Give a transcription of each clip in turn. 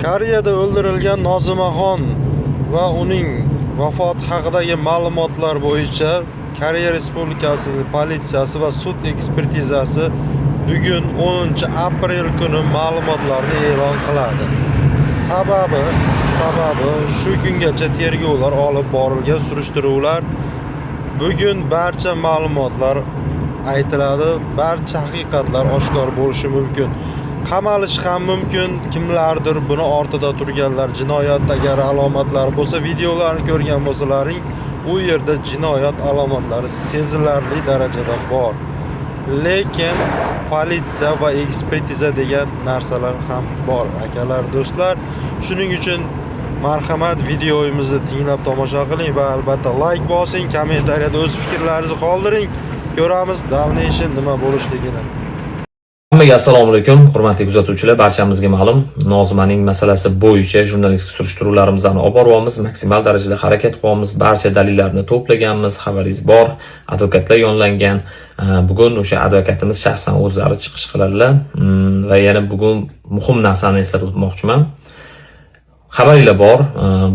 Koreyada o'ldirilgan Nozimaxon va uning vafoti haqidagi ma'lumotlar bo'yicha Koreya Respublikasi politsiyasi va sud ekspertizasi bugun 10 aprel kuni ma'lumotlarni e'lon qiladi. Sababi shu kungacha tergovlar olib borilgan, surishtiruvlar, bugun barcha ma'lumotlar aytiladi, barcha haqiqatlar oshkor bo'lishi mumkin. Qamalish ham mumkin, kimlardir buni ortida turganlar, jinoyat agar alomatlari bo'lsa, videolarni ko'rgan bo'lsalaring, u yerda jinoyat alomatlari sezilarli darajada bor. Lekin politsiya va ekspertiza degan narsalar ham bor, akalar, do'stlar. Shuning uchun marhamat, videomizni tinglab tomosha qiling va albatta like bosing, kommentariyada o'z fikrlaringizni qoldiring. Ko'ramiz дальнейший nima bo'lishligini. Hammaga assalomu alaykum, hurmatli kuzatuvchilar. Barchamizga ma'lum, Nozimaning masalasi bo'yicha jurnalistik surishtiruvlarimizni olib boryapmiz, maksimal darajada harakat qilyapmiz, barcha dalillarni to'plaganmiz, xabaringiz bor, advokatlar yonlangan. Bugun o'sha advokatimiz shaxsan o'zlari chiqish qiladilar. Va yana bugun muhim narsani eslatib o'tmoqchiman. Xabaringlar bor,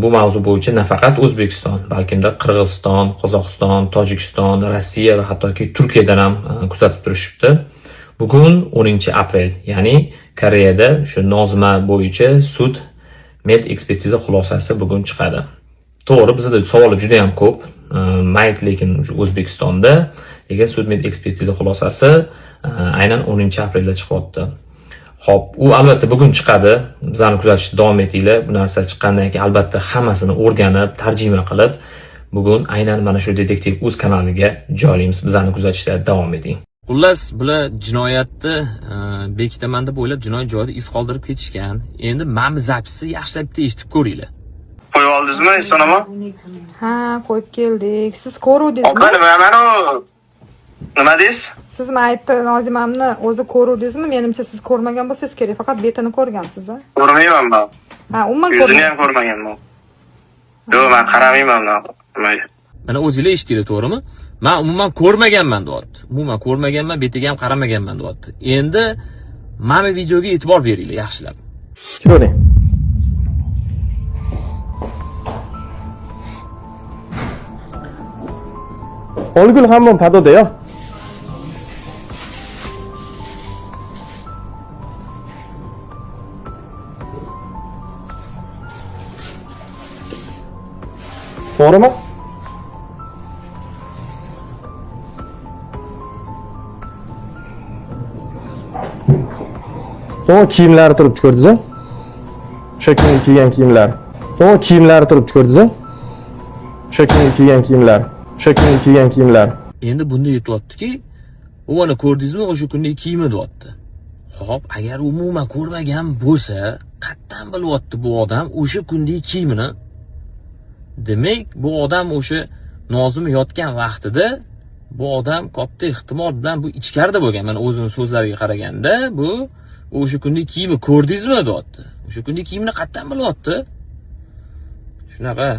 bu mavzu bo'yicha nafaqat O'zbekiston, balkimda Qirg'iziston, Qozog'iston, Tojikiston, Rossiya va hattoki Turkiyadan ham kuzatib turishibdi. Bugun 10 aprel, ya'ni Koreyada shu Nozima bo'yicha sud med ekspertiza xulosasi bugun chiqadi. To'g'ri, bizda savollar juda ham ko'p. Mayit lekin O'zbekistonda, lekin sud med ekspertiza xulosasi aynan 10 aprelda chiqyapti. Xo'p, u albatta bugun chiqadi. Bizani kuzatishda davom etinglar. Bu narsa chiqqandan keyin albatta hammasini o'rganib, tarjima qilib, bugun aynan mana shu Detektiv Uz kanaliga joylaymiz. Bizani kuzatishda davom eting. Xullas, bular jinoyatni bekitaman deb o'ylab, jinoyat joyida iz qoldirib ketishgan. Endi mana bu запись ni yaxshilab bitta eshitib ko'ringlar. Qo'yib oldingizmi, Eson omon? Ha, qo'yib keldik. Siz ko'ruvdingizmi? Opa, nima mana u? Nima deysiz? Siz mayitni, Nozimamni o'zi ko'ruvdingizmi? Menimcha, siz ko'rmagan bo'lsangiz kerak, faqat betini ko'rgansiz, a? Ko'rmayman man. Ha, umuman Yuzini ham ko'rmagansiz. Ko'rmaganman. Yo'q, man qaramayman nimaga. Mana o'zinglar eshitdinglar, to'g'rimi? Men umuman ko'rmaganman deyapti. Umuman ko'rmaganman, betiga ham qaramaganman deyapti. Endi mana bu videoga e'tibor beringlar yaxshilab. Kiravering. 얼굴 한번 봐도 돼요? To'g'rimi? To'g'ri, kiyimlari turibdi, ko'rdingiz? O'sha kuni kiygan kiyimlari. To'g'ri, kiyimlari turibdi, ko'rdingiz? O'sha kuni kiygan kiyimlari. O'sha kuni kiygan kiyimlari. Endi bunda aytyaptiki, u mana ko'rdingizmi, o'sha kundagi kiyimi deyapti. Xo'p, agar umuman ko'rmagan bo'lsa, qayerdan bilyapti bu odam o'sha kundagi kiyimini? Demak, bu odam o'sha Nozim yotgan vaqtida bu odam katta ehtimol bilan bu ichkarida bo'lgan. Mana o'zini so'zlariga qaraganda, bu o'sha kundagi kiyimi ko'rdingizmi deyapti. O'sha kundagi kiyimini qayerdan bilyapti? Shunaqa.